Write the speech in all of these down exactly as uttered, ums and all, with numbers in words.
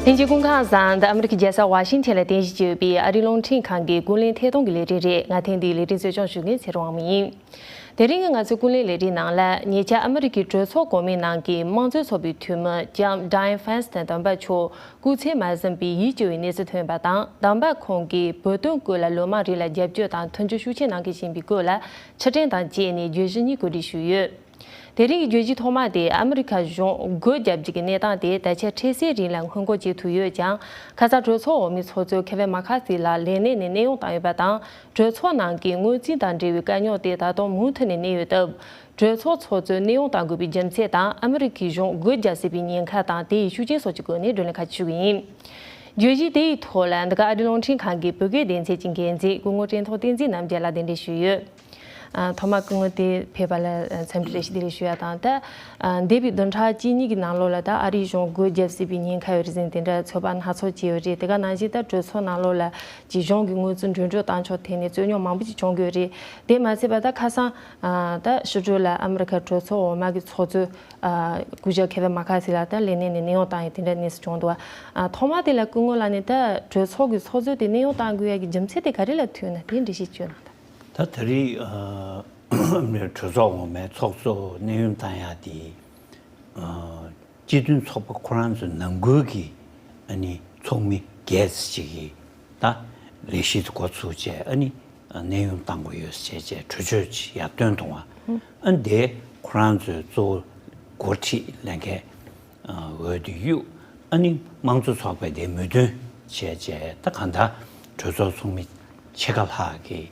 ལྷན་རྒྱས་སྐུ་ཁམས་བཟང་། འདི་ཨ་མི་རི་ཀའི་རྒྱལ་ས་ཝ་ཤིང་ཊོན་ལ་རྟེན་གཞི་བྱས་ཡོད་པའི་ཨ་རིའི་རླུང་འཕྲིན་ཁང་གི་ཀུན་གླེང་ཐད་གཏོང་གི་ལས་རིམ་རེད། ང་ཐེངས་འདིའི་ལས་རིམ་གཙོ་སྐྱོང་ཞུ་མཁན་ཚེ་རིང་དབང་མོ་ཡིན། དེ་རིང་གི་ང་ཚོའི་ཀུན་གླེང་ལས་རིམ་ནང་ལ་ཉེ་ཆར་ཨ་མི་རི་ཀའི་གྲོས་ཚོགས་གོང་མའི་ནང་གི་དམངས་གཙོའི་ཚོགས་པའི་འཐུས་མི་ལྕམ་Dianne Feinstein དམ་པ་མཆོག་སྐུ་ཚེ་མ་ཟིན་པའི་ཡིད་སྐྱོ་བའི་གནས་ཚུལ་ཐོན་པ་དང་། དམ་པ་ཁོང་གིས་བོད་དོན་སྐོར་ལ་ལོ་མང་རིང་ལ་རྒྱབ་སྐྱོར་དང་མཐུན་འགྱུར་ཤུགས་ཆེ་གནང་མཁན་ཡིན་པའི་སྐོར་ལ་ཕྱིར་དྲན་དང་བཅས་ནས་བརྗོད་གཞི་གཉིས་གོ་སྒྲིག་ཞུས་ཡོད། དེ་རིང་གི་བརྗོད་གཞི་ཐོག་མ་དེ་ཨ་མི་རི་ཁ་གཞུང་སྒོ་བརྒྱབ་རྒྱུ་གི་གནས་སྟངས་དེ་ད་ཆ་འཕྲལ་སེལ་རིང་ལ་སྔོན་འགོག་བྱེད་ཐུབ་ཡོད་ཀྱང་། ཁ་སང་གྲོས་ཚོགས་འོག་མའི་ཚོགས་གཙོ་ཁེ་ཝིན་མ་ཁ་སི་ལགས་ལས་གནས་ནས་གནས་དབྱུང་བཏང་ཡོད་པ་དང་། གྲོས་ཚོགས་ནང་གི་དངུལ་རྩིས་དང་འབྲེལ་བའི་དཀའ་རྙོག་དེ་ད་དུང་མུ་མཐུད་ནས་གནས་ཡོད་སྟབས། གྲོས་ཚོགས་ཚོགས་གཙོ་གནས་དབྱུང་གཏང་དགོས་པའི་རྒྱུ་མཚན་དང་། ཨ་མི་རི་ཁའི་གཞུང་སྒོ་རྒྱག་སྲིད་པའི་ཉེན་ཁ་དང་། དེའི་ཤུགས་རྐྱེན་སོགས་ཀྱི་སྐོར་ནས་བགྲོ་གླེང་ཁ་ཤས་ཞུ་གི་ཡིན། བརྗོད་གཞི་དེ་ཡི་ཐོག་ལ་འདི་ག་ཨ་རིའི་རླུང་འཕྲིན་ཁང་གི་བོད་སྐད་སྡེ་ཚན་གྱི་འགན་འཛིན་སྐུ་ངོ་བཀྲས་མཐོང་བསྟན་འཛིན་རྣམ་རྒྱལ་ལགས་གདན་འདྲེན་ཞུས་ཡོད། ཨ། ཐོག་མར་སྐུ་ངོ་དེ་ཕེབས་པ་ལ་འཚམས་འདྲི་བཀྲ་ཤིས་བདེ་ལེགས་ཞུ་ཡ་དང་། ད་ཨ། འདས་པའི་བདུན་ཕྲག་གཅིག་གཉིས་ཀྱི་ནང་ལོགས་ལ་ད་ཨ་རིའི་གཞུང་སྒོ་བརྒྱབ་སྲིད་པའི་ཉེན་ཁ་ཡོད་རེད་ཟེར་ནས་དེ་འདྲ་ཚོད་དཔག་སྣ་ཚོགས་བྱས་ཡོད་རེད། དེ་ག་ནང་བཞིན་ད་གྲོས་ཚོགས་ནང་ལོགས་ལ་ཀྱི་གཞུང་གི་དངུལ་རྩིས་འགྲོ་གྲོན་བཏང་ཕྱོགས་ཐད་ནས་རྩོད་རྙོག་མང་པོ་ཞིག་བྱུང་གི་ཡོད་རེད། དེ་མ་ཟད་པ་ད་ཁ་སང་ཨ། ད་ཕྱི་དྲོ་ལ་ཨ་མི་རི་ཁ་གྲོས་ཚོགས་འོག་མ་གི་ཚོགས་གཙོ་ཨ། སྐུ་ཞབས་ཁེ་ཝིན་མ་ཁ་སི་ལགས་ད་ལས་གནས་ནས་གནས་དབྱུང་བཏང་ཡོད་དེ་འདྲ་གནས་ཚུལ་བྱུང་འདུག་ཨ། ཐོག་མ་དེ་ལ་སྐུ་ངོ་ལགས་ནས་ད་གྲོས་ཚོགས་ཀྱི་ཚོགས་གཙོ་དེ་གནས་དབྱུང་བཏང་དགོས་ཡ་གི་རྒྱུ་མཚན་དེ་ག་རེ་ལ་ཐུག་ན་དེ་འགྲེལ་བཤད་བྱོས་གནང་དང་། ད་ད་རེས་ཨ། གྲོས་ཚོགས་འོག་མའི་ཚོགས་གཙོ་གནས་དབྱུང་བཏང་ཡ་དེ་ཨ། སྤྱི་མཐུན་ཚོགས་པ་ཁོ་རང་ཚོའི་ནང་ཁུལ་གྱི་ཨ་ནི་ཚོགས་མི་བརྒྱད་ཅིག་གིས་ད་ལས་གཞི་དེ་འགོ་ཚུགས་བྱས། ཨ་ནི་གནས་དབྱུང་བཏང་དགོས་ཡོད་ཟེར་བྱས་གྲོས་ཆོད་ཅིག་ཡར་བཏོན་གཏོང་བ། ཨ་ནི་དེ་ཁོ་རང་ཚོའི་གཙོ་བོ་འགོ་ཁྲིད་ལས་འགན་འོས་བསྡུ་གཡུགས། ཨ་ནི་དམངས་གཙོ་ཚོགས་པས་དེ་མོས་མཐུན་བྱས་བྱས། ད་གང་ལྟར་གྲོས་ཚོགས་ཚོགས་མི་ཕྱེད་ཀ་ལྷག་གིས་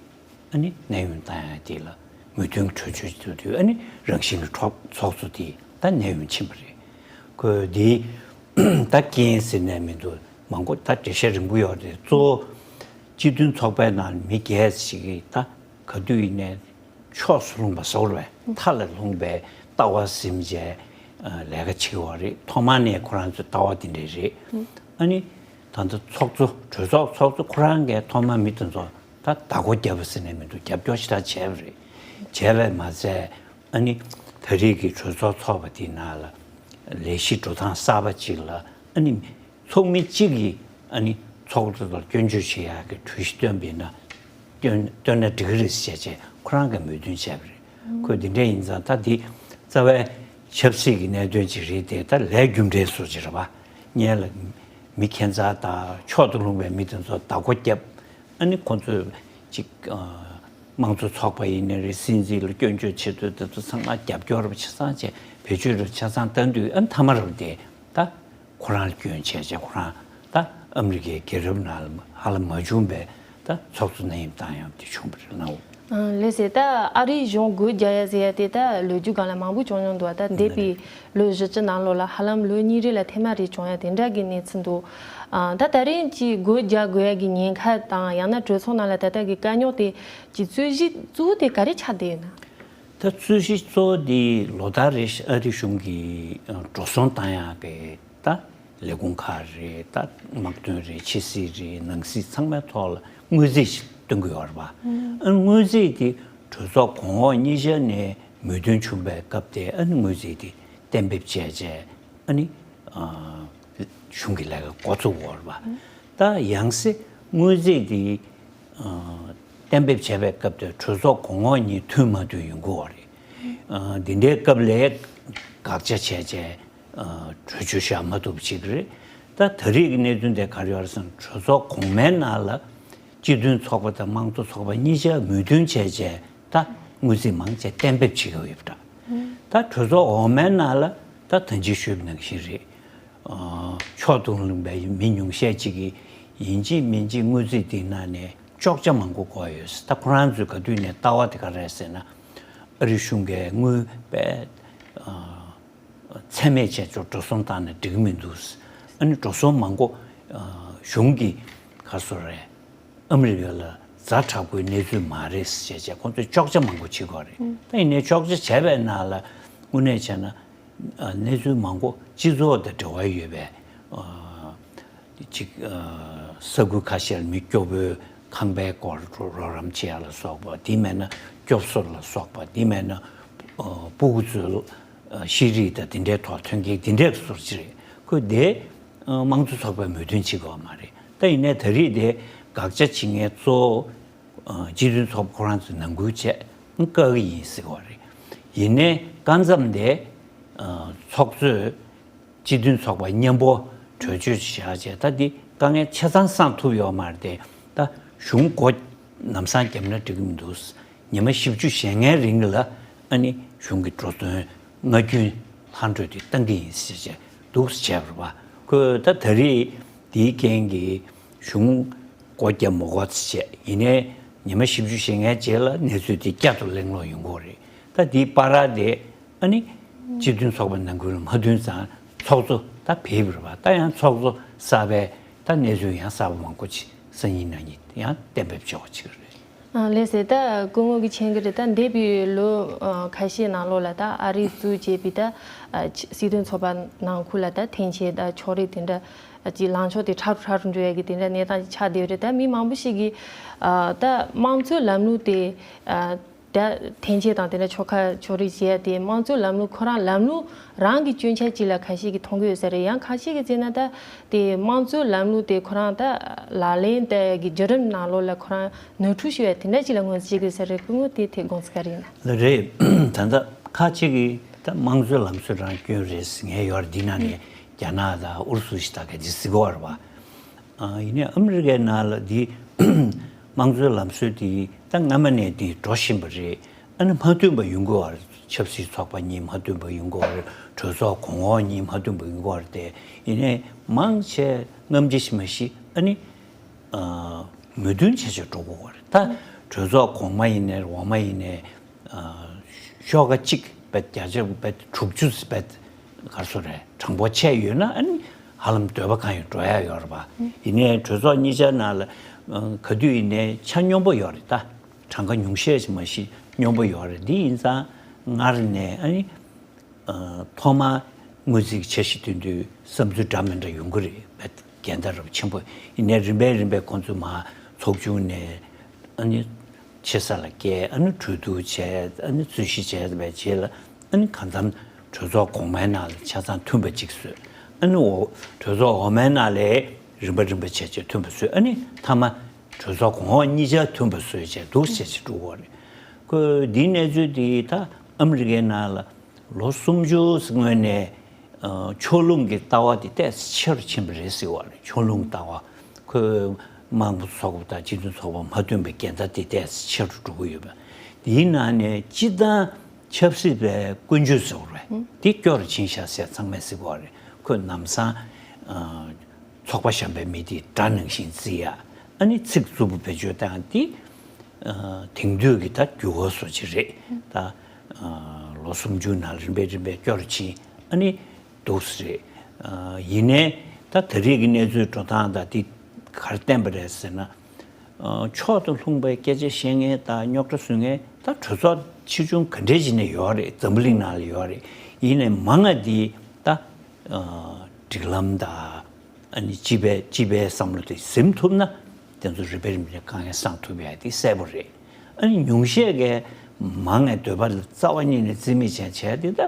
ཨ་ནི་གནས་དབྱུང་བཏང་ཡ་དེ་ལ་མོས་མཐུན་གྱི་གྲོས་ཆོད་ཅིག་བཏོན་དུས། ཨ་ནི་རང་བཞིན་གྱི་ཚོགས་ཚོགས་གཙོ་དེ་ད་གནས་དབྱུང་ཕྱིན་པ་རེད། ཁོས་དེ་ད་རྐྱེན་ཟེར་ནས་མི་འདུག་མང་པོ་ད་འགྲེལ་བཤད་རིང་པོ་ཡོད་རེད། གཙོ་བོ་སྤྱི་མཐུན་ཚོགས་པའི་ནང་མི་བརྒྱད་ཅིག་གིས་ད་ག་དུས་ཡིན་ནའི་ཕྱོགས་སུ་ལྷུང་བ་ཟེར་བ་རེད། མཐའ་ལ་ལྷུང་བའི་ལྟ་བ་ཟིན་བྱས་ལས་ཀ་བྱེད་ཀྱི་ཡོད་རེད། ཐོག་མ་ནས་ཁོ་རང་ཚོའི་ལྟ་བ་དེ་འདྲ་རེད། ཨ་ནི་ད་ལྟ་ཚོགས་གཙོ་གྲོས་ཚོགས་ཚོགས་གཙོ་ཁོ་རང་གིས་ཐོག་མ་མི་དེ་ཚོ་ད་བདག་པོ་བརྒྱབ་པ་ཟེར་ནས་མི་འདུག་རྒྱབ་སྐྱོར་ཞེ་དྲག་བྱས་པ་རེད། བྱས་པས་མ་ཚད་ཨ་ནི་ད་རེས་ཀྱི་གྲོས་ཚོགས་ཚོགས་པ་དེའི་ནང་ལ་ལས་གཞི་འགྲོ་སྟངས་གསར་པ་ཅིག་ལ་ཨ་ནི་ཚོགས་མི་གཅིག་གིས་ཨ་ནི་ཚོགས་གཙོ་ལ་སྐྱོན་བརྗོད་བྱེད་ཡག་གི་གྲོས་གཞི་བཏོན་པ་ཡིན་ན། བཏོན་བཏོན་ན་འགྲིག་གི་རེད་ཟེར་བྱས་ཁོ་རང་གིས་མོས་མཐུན་བྱས་པ་རེད། ཁོས་འདི་འདྲ་ཡིན་ཙང་ད་འདི་རྩ་བའི་ཆབ་སྲིད་ཀྱི་གནད་དོན་ཅིག་རེད་དེ། ད་ལས་རྒྱུ་འབྲས་སོགས་ཅིག་རེད་པ། སྔོན་ལ་མི་ཁྱད་མཚར་དང་ཕྱོགས་སུ་ལྷུང་བའི་མི་དེ་ཚོ་བདག་པོ་བརྒྱབ། ཨ་ནི་ཁོ་ཚོས་ཅིག་ཨ། དམངས་གཙོ་ཚོགས་པ་ཡིན་ནའི་རེད། སྲིད་འཛིན་ལ་སྐྱོན་བརྗོད་བྱེད་དུས་དེ་ཚོ་ཚང་མ་རྒྱབ་སྐྱོར་རབ་ཆ་ཚང་བྱས། བེད་སྤྱོད་རབ་ཆ་ཚང་བཏང་དུས། ཨ་ནི་མཐའ་མ་རུ་དེ་ད་ཁོ་རང་ལ་སྐྱོན་བྱས་བྱས། ཁོ་རང་ད་ཨ་མི་རི་ཀའི་རྒྱལ་རབས་ནང་ལ་ཧ་ལམ་མ་བྱུང་བའི་ད་ཚོགས་གཙོ་གནས་དབྱུང་བཏང་ཡག་དེ་བྱུང་བ་རེད་ལགས། ཨང་། ལགས་སེ། ད་ཨ་རིའི་གཞུང་སྒོ་རྒྱག་ཡ་ཟེར་ཡ་དེ་ད་ལོ་རྒྱུས་སྒང་ལ་མང་པོ་བྱུང་མྱོང་འདུག་ད་འདས་པའི་ལོ་བཞི་བཅུ་ནང་ལོགས་ལ་ཧ་ལམ་ལོ་གཉིས་རེ་ལ་ཐེངས་མ་རེ་བྱུང་ཡ་དེ་འདྲ་གི་གནས་ཚུལ་འདུག་ཨང་། ད་ད་རིང་གི་སྒོ་རྒྱག་དགོས་ཡ་གི་ཉེན་ཁ་དང་། ཡང་ན་གྲོས་ཚོགས་ནང་ལ་ད་ལྟ་གི་དཀའ་རྙོག་དེ་གི་རྩོད་གཞི་གཙོ་བོ་དེ་ག་རེ་ཆགས་བསྡད་ཡོད་ན། ད་རྩོད་གཞི་གཙོ་བོ་དེ་ལོ་ལྟར་རེ་ཨ་རི་གཞུང་གིས་འགྲོ་སོང་བཏང་ཡག་གི་ད་ལས་ཁུངས་ཁག་རེད། ད་དམག་དོན་རེད། ཕྱི་སྲིད་རེད། ནང་སྲིད་ཚང་མའི་ཐོག་ལ་དངུལ་རྩིས་ཤིག་གཏོང་གི་ཡོད་རེད་པ། ཨ་དངུལ་རྩིས་དེ་གྲོས་ཚོགས་གོང་འོག་གཉིས་ཆ་ནས་མོས་མཐུན་བྱུང་བའི་སྐབས་དེ་ཨ་ནི་དངུལ་རྩིས་དེ་གཏན་འབེབས་བྱས་བྱས། ཨ་ནི་ཨ་གཞུང་གི་ལས་ཀ་འགོ་ཚུགས་ཡོད་རེད་པ། ད་ཡང་སེ་དངུལ་རྩིས་དེ་ཨ་གཏན་འབེབས་བྱས་པའི་སྐབས་དེ་གྲོས་ཚོགས་གོང་འོག་གཉིས་མཐུན་མ་མཐུན་ཡོང་གི་ཡོད་རེད། ཨ་འདི་འདྲའི་སྐབས་ལ་དགག་བྱ་བྱས་བྱས། ཨ་གྲོས་ཆོད་བཞག་མ་ཐུབ་པ་ཅིག་རེད། ད་ད་རེས་ཀྱི་གནད་དོན་དེ་ག་རེ་ཡོད་རེད་ཟེར་ན། གྲོས་ཚོགས་གོང་མའི་ནང་ལ་སྤྱི་མཐུན་ཚོགས་པ་དང་དམངས་གཙོ་ཚོགས་པ་གཉིས་ཆ་མོས་མཐུན་བྱས་བྱས་ད་དངུལ་རྩིས་མང་ཆེ་གཏན་འབེབས་བྱེད་ཀྱི་ཡོད་པ་འདྲ། ད་གྲོས་ཚོགས་འོག་མའི་ནང་ལ་ད་ད་གིན་ཞུས་པ་ནང་བཞིན་རེད། ཨ་ཕྱོགས་སུ་ལྷུང་བའི་མི་ཉུང་ཤས་ཅིག་གིས་ཡིན་གཅིག་མིན་གཅིག་དངུལ་རྩིས་དེའི་ནང་ནས་གཅོག་ཆ་མང་པོ་དགོས་ཡོད། ད་ཁོ་རང་ཚོའི་ག་དུས་ནས་ལྟ་བ་དེ་ག་རེ་རེད་ཟེར་ན། ཨ་རི་གཞུང་གིས་དངུལ་དཔེ་ཨ་ཚད་མེད་བྱས་ཆོག་འགྲོ་སོང་བཏང་ནས་འགྲིག་གི་མི་འདུག་ཨ་ནི་འགྲོ་སོང་མང་པོ་ཨ་གཞུང་གིས་ག་རེ་ཟེར་རེད། ཨ་མི་རི་ཀ་ལ་ཛ་དྲག་པོའི་གནས་ཚུལ་མ་རེད་ཟེར་བྱས་ཁོང་ཚོས་གཅོག་ཆ་མང་པོ་བྱེད་ཀྱི་ཡོད་རེད། ད་ཡིན་ནའི་གཅོག་ཆ་བྱས་པའི་ནང་ལ་དངོས་གནས་བྱས་ན་ཨ་གནས་ཚུལ་མང་པོ་སྤྱི་ཚོགས་དང་འབྲེལ་བ་ཡོད་པའི་ཨ་ཅིག་ཨ་ས་ཁུལ་ཁ་ཤས་ལ་མི་སྐྱོ་པོའི་ཁང་པའི་སྐོར་རོགས་རམ་བྱེད་ཡ་ལ་སོགས་པ། དེ་མེད་ན་སྐྱོབ་གསོ་ལ་སོགས་པ། དེ་མེད་ན་ཨ་སྤུ་གུ་ཚོའི་ཨ་ཤེས་རིག་དང་དེ་འདྲའི་ཐོག་ཐོན་སྐྱེད་དེ་འདྲའི་སོགས་ཅིག་རེད། ཁོས་དེ་ དམངས་གཙོ་ཚོགས་པའི་མོས་མཐུན་བྱེད་དགོས་པ་མ་རེད། ད་ཡིན་ནའི་ད་རེས་དེ་དགག་བྱ་བྱེད་མཁན་གཙོ་བོ་སྤྱི་མཐུན་ཚོགས་པ་ཁོ་རང་ཚོས་ནང་ཁུལ་བྱས་བཀག་གི་ཡིན་ཟེར་གི་ཡོད་རེད། ཡིན་ནའི་སྐབས་མཚམས་དེ་ཚོགས་གཙོས་སྤྱི་མཐུན་ཚོགས་པ་མཉམ་པོ་གྲོས་ཆོད་བཞག་བྱས། ད་འདི་དཀའ་ངལ་ཆ་ཚང་སངས་ཐུབ་ཡོད་མ་རེད་དེ། ད་གཞུང་སྒོ་ལམ་སང་བརྒྱབ་ན་འགྲིག་གི་མི་འདུག་ཉི་མ་བཞི་བཅུ་ཞེ་ལྔའི་རིང་ལ་ཨ་ནི་གཞུང་གི་འགྲོ་དོན་སྔ་རྒྱུན་ལྷག་འཕྲོས་དེ་བཏང་གི་ཡིན་ཟེར་བྱས་འདུག་བྱས་པ་རེད་པ། ཁོས་ད་ད་རེས་དེའི་རྐྱེན་གྱིས་གཞུང་སྒོ་བརྒྱབ་མ་དགོས་ཟེར་བྱས། ཡིན་ནའི་ཉི་མ་བཞི་བཅུ་ཞེ་ལྔའི་རྗེས་ལ་གནས་ཚུལ་དེ་བསྐྱར་དུ་གླེང་སློང་ཡོང་གི་ཡོད་རེད། ད་དེའི་བར་དེ་ཨ་ནི་སྤྱི་མཐུན་ཚོགས་པ་ནང་ཁུལ་ལ་མ་མཐུན་ཙང་ཚོགས་གཙོ་ད་བེད་པ་རེད་པ། ད་ཡང་ཚོགས་གཙོ་གསར་པས་ད་གནས་ཚུལ་ཡང་གསར་པ་མང་པོ་ཅིག་སང་ཉིན་གནངས་ཉིན་ཡང་གཏན་འབེབས་བྱེད་དགོས་ཅིག་རེད། ཨ་ལགས་སེ། ད་སྐུ་ངོ་གིས་མཁྱེན་གྱི་རེད། ད་འདས་པའི་ལོ་ཨ་ཁ་ཤས་ནང་ལོགས་ལ་ད་ཨ་རིས་བཙུགས་བྱས་པའི་ད་ཨ་ཆ་སྲིད་དོན་ཚོགས་པ་ནང་ཁུལ་ལ་ད་འཐེན་འཁྱེར་ད་ཕྱོགས་རིས་དེ་འདྲ་ཨ་ཅིག་ལངས་ཕྱོགས་དེ་ཕྲ་རུ་ཕྲ་རུ་འགྲོ་ཡ་གི་དེ་འདྲ་གནས་སྟངས་ཅིག་ཆགས་བསྡད་ཡོད་རེད། ད་མི་མང་པོ་ཞིག་གིས་ཨ་ད་དམངས་གཙོའི་ལམ་ལུགས་དེ་ཨ་ད་འཐེན་འཁྱེར་དང་དེ་འདྲ་ཕྱོགས་ཁ་ཕྱོགས་རིས་བྱས་ཏེ། དམངས་གཙོའི་ལམ་ལུགས་ཁོ་རང་ལམ་ལུགས་རང་གི་སྐྱོན་ཆ་ཅིག་ལ་ཁ་ཤས་ཀྱིས་མཐོང་གི་ཡོད་ས་རེད། ཡང་ཁ་ཤས་ཀྱིས་བརྩིས་ན་ད་དེ་དམངས་གཙོའི་ལམ་ལུགས་དེ་ཁོ་རང་ད་ལག་ལེན་དེ་གི་བརྒྱུད་རིམ་ནང་ལོགས་ལ་ཁོ་རང་ནོར་འཁྲུལ་ཞིག་ཡོད་དེ་འདྲ་ཅིག་ལ་ངོས་འཛིན་བྱེད་དགོས་ས་རེད། སྐུ་ངོ་དེའི་ཐད་དགོངས་ཚུལ་ག་རེ་ཡིན་ན། ལགས་རེད། ད་ལྟ་ཁ་ཅིག་གིས་ད་དམངས་གཙོའི་ལམ་སྲོལ་རང་སྐྱོན་རེད་ཟེར་མཁན་ཡོད་རེད། འདི་ནང་ནས་རྒྱ་ནག་དང་ཨུ་རུ་སུ་ཞིག་ད་ག་འདི་ཟེར་གི་ཡོད་རེད་པ། ཨ་ཡིན་ནའི་ཨ་མི་རི་ཀའི་ནང་ལ་འདི་དམངས་གཙོའི་ལམ་སྲོལ་འདི་ད་སྔ་མ་ནས་འདི་འགྲོ་བཞིན་པ་རེད། ཨ་ནི་མ་མཐུན་པ་ཡོང་གི་ཡོད་རེད། ཆབ་སྲིད་ཚོགས་པ་གཉིས་མ་མཐུན་པ་ཡོང་གི་ཡོད་རེད། གྲོས་ཚོགས་གོང་འོག་གཉིས་མ་མཐུན་པ་ཡོང་གི་ཡོད་རེད་དེ། ཡིན་ནའི་མང་ཆེ་སྔ་ཕྱི་ཞིག་མ་ཞིག་ཨ་ནི་ཨ་མོས་མཐུན་བྱས་བྱས་འགྲོ་གི་ཡོད་རེད། ད་གྲོས་ཚོགས་གོང་མ་ཡིན་ནའི་འོག་མ་ཡིན་ནའི་ཨ་ཤོག་ཁ་གཅིག་བེད་བརྒྱ་ཆ་བེད་དྲུག་ཅུ་བེད་ག་རེ་ཟེར་དགོས་རེད། དྲང་པོ་བྱས་ཡོད་ན་ཨ་ནི་ཧ་ལམ་འདོད་པ་གང་ཡང་འགྲོ་ཡ་ཡོད་རེད་པ། ཡིན་ནའི་གྲོས་ཚོགས་གཉིས་ཆ་ནང་ལ་ཨ་ག་དུས་ཡིན་ནའི་ཆ་སྙོམས་པོ་ཡོད་རེད། ད་གྲངས་ཀ་ཉུང་ཤས་ཤིག་མ་ཞིག་སྙོམས་པོ་ཡོད་རེད། འདི་ཡིན་ཙང་སྔར་ནས་ཨ་ནི་ཨ་ཐོག་མར་སྔོན་རྩིས་ཀྱི་འཆར་གཞི་བཏོན་དུས་བསམ་ཚུལ་འདྲ་མི་འདྲ་ཡོང་གི་རེད། བེད་འགལ་ཟླ་རབ་ཆེན་པོ། ཡིན་ནའི་རིམ་པས་རིམ་པས་ཁོང་ཚོས་མར་ཚོགས་ཆུང་ནས་ཨ་ནི་ཆེ་ས་ལ་བསྐྱལ། ཨ་ནི་གྲོས་བསྡུར་བྱས། ཨ་ནི་རྩོད་གཞི་བྱས་པའི་རྗེས་ལ་ཨ་ནི་གང་འཚམ་གྲོས་ཚོགས་གོང་མའི་ནང་ལ་ཆ་ཚང་མཐུན་པ་གཅིག་བཟོས། ཨ་ནི་འོ་གྲོས་ཚོགས་འོག་མའི་ནང་ལ་རིམ་པ་རིམ་པ་བྱས་བྱས་མཐུན་པ་བཟོས། ཨ་ནི་མཐའ་མ་གྲོས་ཚོགས་གོང་འོག་གཉིས་ཆ་མཐུན་པ་བཟོས་བྱས་འདུག་བྱས་བྱས་འགྲོ་གི་ཡོད་རེད། ཁོས་འདིའི་གནས་ཚུལ་འདི་ད་ཨ་མི་རི་ཀའི་ནང་ལ་ལོ་སུམ་ཅུ་སྔོན་ནས་ཨ་ཕྱོགས་ལྷུང་གི་ལྟ་བ་དེ་ཏོག་ཙམ་ཆེ་རུ་ཕྱིན་པ་རེད་ཟེར་བ་རེད། ཕྱོགས་ལྷུང་ལྟ་བ། ཁོས་དམངས་གཙོ་ཚོགས་པ་དང་སྤྱི་མཐུན་ཚོགས་པ་མ་མཐུན་པའི་འགལ་ཟླ་དེ་ཏོག་ཙམ་ཆེ་རུ་འགྲོ་གི་ཡོད་པ། དེའི་ནང་ནས་སྤྱིར་བཏང་ཆབ་སྲིད་པའི་ཀུན་སྤྱོད་ཟེར་བ་རེད། དེ་སྐྱོ་རུ་ཕྱིན་ཤག་ཟེར་ཚང་མས་ཟེར་གི་ཡོད་རེད། ཁོས་ལམ་སང་ཨ་ཚོགས་པ་གཞན་པའི་མི་དེ་དགྲ་ནང་བཞིན་བརྩི་ཡ། ཨ་ནི་ཚིག་རྩུབ་པོ་བེད་སྤྱོད་བཏང་ཡ་དེ་ཨ་དེང་དུས་ཀྱི་ད་འགྱུར་བ་བཟོ་ཅིག་རེད། ད་ཨ་ལོ་སུམ་ཅུ་ནང་རིམ་པས་རིམ་པས་སྐྱོ་རུ་ཕྱིན། ཨ་ནི་འདུག་སེ་རེད། ཨ་ཡིན་ནའི་ད་ད་རེས་ཀྱི་གནས་ཚུལ་འགྲོ་སྟངས་དང་དེ་ག་རེ་བསྟན་པ་རེད་ཟེར་ན། ཨ་ཕྱོགས་དང་ལྷུང་པའི་སྐད་ཆ་བཤད་མཁན་དང་རྙོག་དྲ་བཟོ་མཁན་ད་གྲོས་ཚོགས་ཆེ་ཆུང་ག་འདྲས་ཅིག་ནས་ཡོད་རེད། འཛམ་བུ་གླིང་ནང་ལ་ཡོད་རེད། ཡིན་ནའི་མང་ང་དེ་ད་ཨ་སྒྲིག་ལམ་དང་ཨ་ནི་སྤྱི་པའི་སྤྱི་པའི་བསམ་བློ་དེ་ཟིན་ཐུབ་ན་དེ་ཚོ་རིམ་པས་རིམ་པས་དཀའ་ངལ་སངས་ཐུབ་ཡ་དེ་གསལ་པོ་རེད། ཨ་ནི་ཉུང་ཤས་ཀྱིས་མང་ངའི་འདོད་པ་ལ་རྩ་བ་ཉིད་ནས་བརྩི་མེད་བྱས་བྱས་དེ་ད།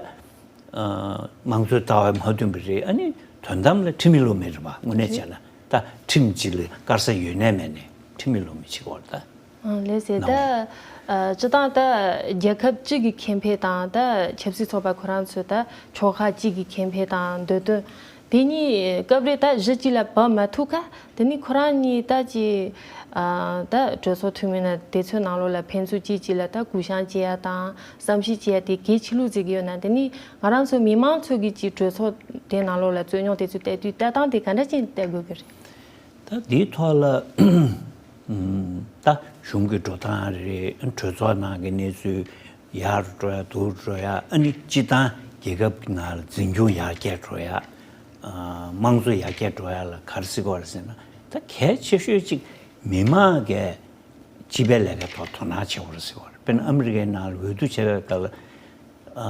ཨ་དམངས་གཙོའི་ལྟ་བ་མ་མཐུན་པ་རེད། ཨ་ནི་དོན་དམ་ལ་ཁྲིམས་མེད་ལུགས་མེད་རེད་པ། དངོས་གནས་བྱས་ན་ད་ཁྲིམས་གཅིག་ལ་དཀར་ས་ཡོད་ནའི་མེད་ནའི་ཁྲིམས་མེད་ལུགས་མེད་བྱེད་ཀྱི་ཡོད་རེད་ད། ཨང་། ལགས་སེ། ད་ནམ་ཨ་སྤྱིར་བཏང་ད་རྒྱལ་ཁབ་གཅིག་གི་ཁེ་ཕན་དང་ད་ཆབ་སྲིད་ཚོགས་པ་ཁོ་རང་ཚོའི་ད་ཕྱོགས་ཁག་གཅིག་གི་ཁེ་ཕན་དང་འདོད་དོན་དེ་གཉིས་སྐབས་རེ་ད་གཞི་གཅིག་ལ་བབས་མ་ཐུབ་ཁ། དེ་ནི་ཁོ་རང་གཉིས་ད་ཅི་ཨ་ད་གྲོས་ཚོགས་འཐུས་མི་ན་དེ་ཚོའི་ནང་ལོགས་ལ་ཕན་ཚུན་གཅིག་གཅིག་ལ་ད་གུ་བཤངས་བྱེད་ཡ་དང་བསམ་ཤེས་བྱེད་ཡ་དེ་གལ་ཆེ་ལུགས་བརྩི་གི་ཡོད་ན། དེ་ནི་ང་རང་ཚོ་མི་མང་ཚོ་གིས་ཅིག་གྲོས་ཚོགས་དེ་ནང་ལོགས་ལ་རྩོད་རྙོག་དེ་ཚོ་བལྟས་དུས་ལྟ་སྟངས་དེ་ག་འདྲ་ཅིག་བལྟ་དགོས་ཀྱི་རེད། ད་འདིའི་ཐོག་ལ་ཨུམ་ད་གཞུང་གི་འགྲོ་སྟངས་རེད། གྲོས་ཚོགས་ནང་གི་གནས་ཚུལ་ཡར་འགྲོ་ཡ་འདུར་འགྲོ་ཡ། ཨ་ནི་སྤྱི་བཏང་རྒྱལ་ཁབ་ནང་ལ་འཛིན་སྐྱོང་ཡར་རྒྱས་འགྲོ་ཡ། ཨ་དམངས་གཙོ་ཡར་རྒྱས་འགྲོ་ཡ་ལ་ག་རེ་ཟེར་དགོས་རེད་ཟེར་ན། ད་གལ་ཆེ་ཤོས་གཅིག་མི་མང་གིས་སྤྱི་པའི་ལས་ཀའི་ཐོག་དོ་སྣང་བྱེད་དགོས་རེད་ཟེར་བ་རེད། དཔེར་ན་ཨ་མི་རི་ཀའི་ནང་ལ་འོས་བསྡུ་བྱས་པའི་སྐབས་ལ་ཨ་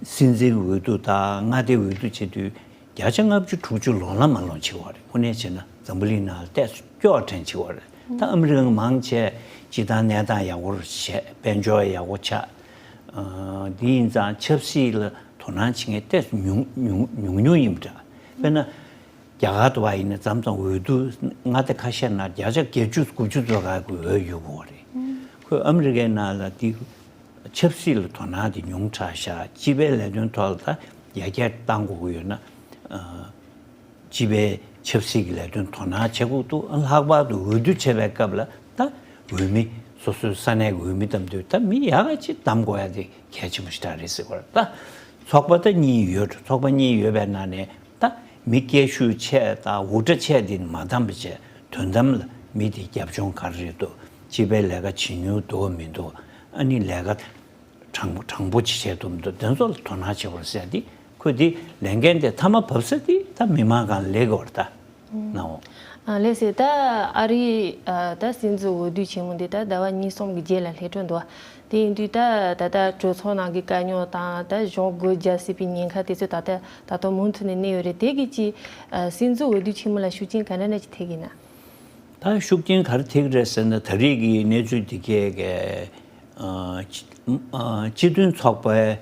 སྲིད་འཛིན་འོས་བསྡུ་དང་མངའ་སྡེ་འོས་བསྡུ་བྱེད་དུས་བརྒྱ་ཆ་ལྔ་བཅུ་དྲུག་ཅུ་ལོག་ལམ་མ་ལོག་བྱེད་ཀྱི་ཡོད་རེད། དངོས་གནས་བྱས་ན་འཛམ་བུ་གླིང་ནང་ལ་ཏོག་ཙམ་སྐྱོ་བ་དྲན་བྱེད་ཀྱི་ཡོད་རེད། ད་ཨ་མི་རི་ཀ་མང་ཆེ་སྤྱི་བཏང་གནས་སྟངས་ཡག་པོ་བྱས། དཔལ་འབྱོར་ཡག་པོ་ཆགས། ཨ་འདི་ཡིན་ཙང་ཆབ་སྲིད་ལ་དོ་སྣང་བྱེད་མཁན་ཏོག་ཙམ་ཉུང་ཉུང་ཉུང་ཉུང་ཡིན་པ་འདྲ། དཔེར་ན། རྒྱ་གར་དུ་བ་ཡིན་ན་མཚམས་མཚམས་འོས་བསྡུ་མངའ་སྡེ་ཁ་ཤས་ནང་བརྒྱ་ཆ་བརྒྱད་ཅུ་དགུ་བཅུ་ཙམ་ག་གི་འོས་ཡོད་དགོས་པ་རེད། ཁོས་ཨ་མི་རི་ཀའི་ནང་ལ་དེ་ཆབ་སྲིད་ལ་དོ་སྣང་དེ་ཉུང་དྲགས་ཤག་སྤྱི་པའི་ལས་དོན་ཐོག་ལ་ད་ཡར་རྒྱས་གཏང་དགོས་ཀྱི་ཡོད་ན། སྤྱི་པའི་ཆབ་སྲིད་ཀྱི་ལས་དོན་དོ་སྣང་བྱེད་དགོས་འདུག་ལྷག་པར་དུ་འོས་བསྡུ་བྱེད་པའི་སྐབས་ལ་ད་འོས་མི་སོ་སོའི་ས་གནས་ཀྱི་འོས་མི་བདམས་དུས་ད་མི་ཡག་ག་ཅིག་བདམས་དགོས་ཡ་དེ་གལ་ཆེན་པོ་ཞིག་རེད་ཟེར་བ་རེད། ད་ཚོགས་པ་ད་གཉིས་ཡོད། ཚོགས་པ་གཉིས་ཡོད་པའི་ནང་ནས་ད་མི་སྐད་ཤུགས་ཆེ་དང་འུར་སྒྲ་ཆེ་དེ་མ་བདམས་པ་བྱས། དོན་དམ་ལ་མི་དེ་རྒྱབ་ལྗོངས་ག་རེ་རེད་འདུག་སྤྱི་པའི་ལས་ཀ་བྱེད་མྱོང་འདུག་མི་འདུག་ཨ་ནི་ལས་ཀ་དྲང་དྲང་པོ་ཅིག་བྱས་འདུག་མི་འདུག་དེ་ཚོ་ལ་དོ་སྣང་བྱེད་དགོས་ཟེར་ཏེ། ཁོས་དེ་ལས་འགན་དེ་མཐའ་མ་བབས་ས་དེ་ད་མི་མང་སྒང་ལ་ལས་དགོས་རེད་ད། ནའོ། ཨ་ལགས་སེ། ད་ཨ་རིའི་ཨ་ད་སྲིད་འཛིན་འོས་བསྡུ་ཆེན་མོ་འདི་ད་ཟླ་བ་གཉིས་གསུམ་གྱི་རྗེས་ལ་སླེབས་འགྲོ་འདུག་དེ་ཡིན་དུས་ད་ད་ལྟ་གྲོས་ཚོགས་ནང་གི་དཀའ་རྙོག་དང་ད་གཞུང་སྒོ་རྒྱག་སྲིད་པའི་ཉེན་ཁ་དེ་ཚོ་ད་ལྟ་ད་དུང་མུ་མཐུད་ནས་གནས་ཡོད་རེད། དེ་གི་ཅི་ཨ་སྲིད་འཛིན་འོས་བསྡུ་ཆེན་མོ་ལ་ཤུགས་རྐྱེན་ག་འདྲ་འདྲ་ཅིག་ཐེབས་ཀྱི་ན། ད་ཤུགས་རྐྱེན་ག་རེ་ཐེབས་ཀྱི་རེད་ཟེར་ན། ད་རེས་ཀྱི་གནས་ཚུལ་འདི་གས་ཀྱི་ཨ་སྤྱི་ཨ་སྤྱི་མཐུན་ཚོགས་པའི་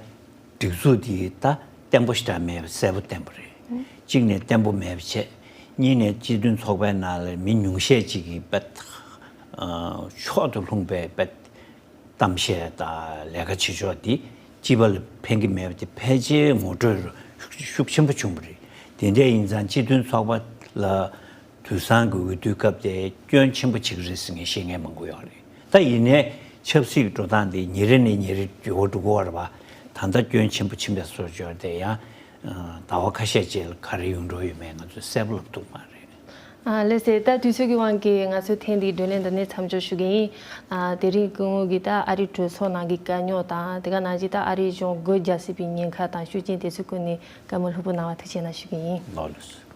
སྒྲིག་འཛུགས་འདི་ད་བརྟན་པོ་ཞེ་དྲག་མེད་པ་གསལ་པོ་བསྟན་པ་རེད། གཅིག་ནས་བརྟན་པོ་མེད་པ་བྱས། གཉིས་ནས་སྤྱི་མཐུན་ཚོགས་པའི་ནང་ལ་མི་ཉུང་ཤས་ཅིག་གིས་དཔེ་ཨ་མཆོག་ཏུ་ལྷུང་པའི་དཔེ་གཏམ་བཤད་དང་ལས་ཀ་བྱེད་ཕྱོགས་འདི་སྤྱི་པ་ལ་ཕན་གྱི་མེད་པ་དེ་ཕལ་ཆེར་ངོ་སྤྲོད་ཤུགས་ཆེན་པོ་བྱུང་བ་རེད། དེ་འདྲ་ཡིན་ཙང་སྤྱི་མཐུན་ཚོགས་པ་ལ་དུས་སང་གི་འོས་བསྡུའི་སྐབས་དེ་སྐྱོན་ཆེན་པོ་བྱེད་ཀྱི་རེད་ཟེར་མཁན་བཤད་མཁན་མང་པོ་ཡོད་རེད། ད་ཡིན་ནའི་ཆབ་སྲིད་འགྲོ་སྟངས་དེ་ཉིན་རེ་ནས་ཉིན་རེ་འགྱུར་བ་འགྲོ་གི་ཡོད་རེད་པ། ད་ལྟ་སྐྱོན་ཆེན་པོ་ཕྱིན་པའི་བཟོ་བཅོས་དེ་ཡང་ཟླ་བ་ཁ་ཤས་རྗེས་ལ་ག་རེ་ཡོང་འགྲོ་ཡོད་མེད་ང་ཚོས་གསལ་པོ་ལབ་ཐུབ་མ་རེད། ཨ་ལགས་སེ། ད་དུས་ཚོད་ཀྱི་དབང་གིས་ང་ཚོའི་ཐེངས་འདིའི་བགྲོ་གླེང་འདི་ནས་མཚམས་འཇོག་ཞུ་གི་ཡིན། ཨ་དེ་རིང་སྐུ་ངོ་གིས་ད་ཨ་རིའི་གྲོས་ཚོགས་ནང་གི་དཀའ་རྙོག་དང་དེ་ག་ནང་བཞིན་ད་ཨ་རིའི་གཞུང་སྒོ་རྒྱག་སྲིད་པའི་ཉེན་ཁ་དང་ཤུགས་རྐྱེན་དེ་ཚོའི་སྐོར་ནས་བཀའ་མོལ་ལྷུག་པོ་གནང་བ་ཐུགས་རྗེ་གནང་ཞུ་གི་ཡིན། ལགས་ལགས།